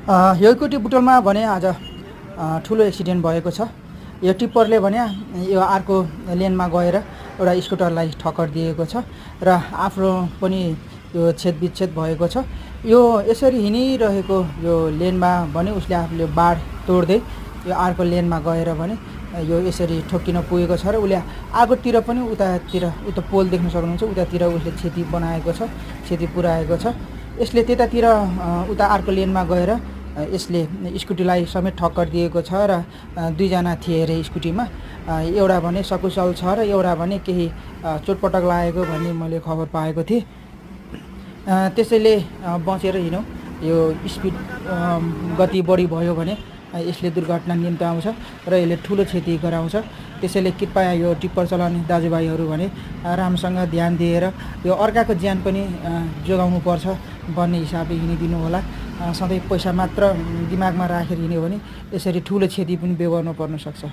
यौकुटी बुटोलमा भने आज ठुलो एक्सिडेन्ट भएको छ। यो टिप्परले भने यो अर्को लेनमा गएर एउटा स्कुटरलाई ठक्कर दिएको छ र आफ्नो पनि यो छेदविच्छेद भएको छ। यो यसरी हिँडिरहेको यो लेनमा भने उसले आफूले बाड तोड्दै यो अर्को लेनमा गएर भने यो यसरी ठोक्किन पुगेको छ र उसले आगोतिर पनि उता पोल देख्न सक्नुहुन्छ, उतातिर उसले क्षति बनाएको छ, क्षति पुर्याएको छ। यसले त्यतातिर उता अर्को लेनमा गएर यसले स्कुटीलाई समेत ठक्कर दिएको छ र दुईजना थिए अरे स्कुटीमा। एउटा भने सकुशल छ र एउटा भने केही चोटपटक लागेको भन्ने मैले खबर पाएको थिएँ। त्यसैले बचेर हिँडौँ। यो स्पिड गति बढी भयो भने यसले दुर्घटना निम्त्याउँछ र यसले ठुलो क्षति गराउँछ। त्यसैले कृपया यो टिप्पर चलाउने दाजुभाइहरू भने राम्रोसँग ध्यान दिएर यो अर्काको ज्यान पनि जोगाउनुपर्छ भन्ने हिसाबले हिँडिदिनु होला। सधैँ पैसा मात्र दिमागमा राखेर हिँड्यो भने यसरी ठुलो क्षति पनि बेहोर्नु पर्न सक्छ।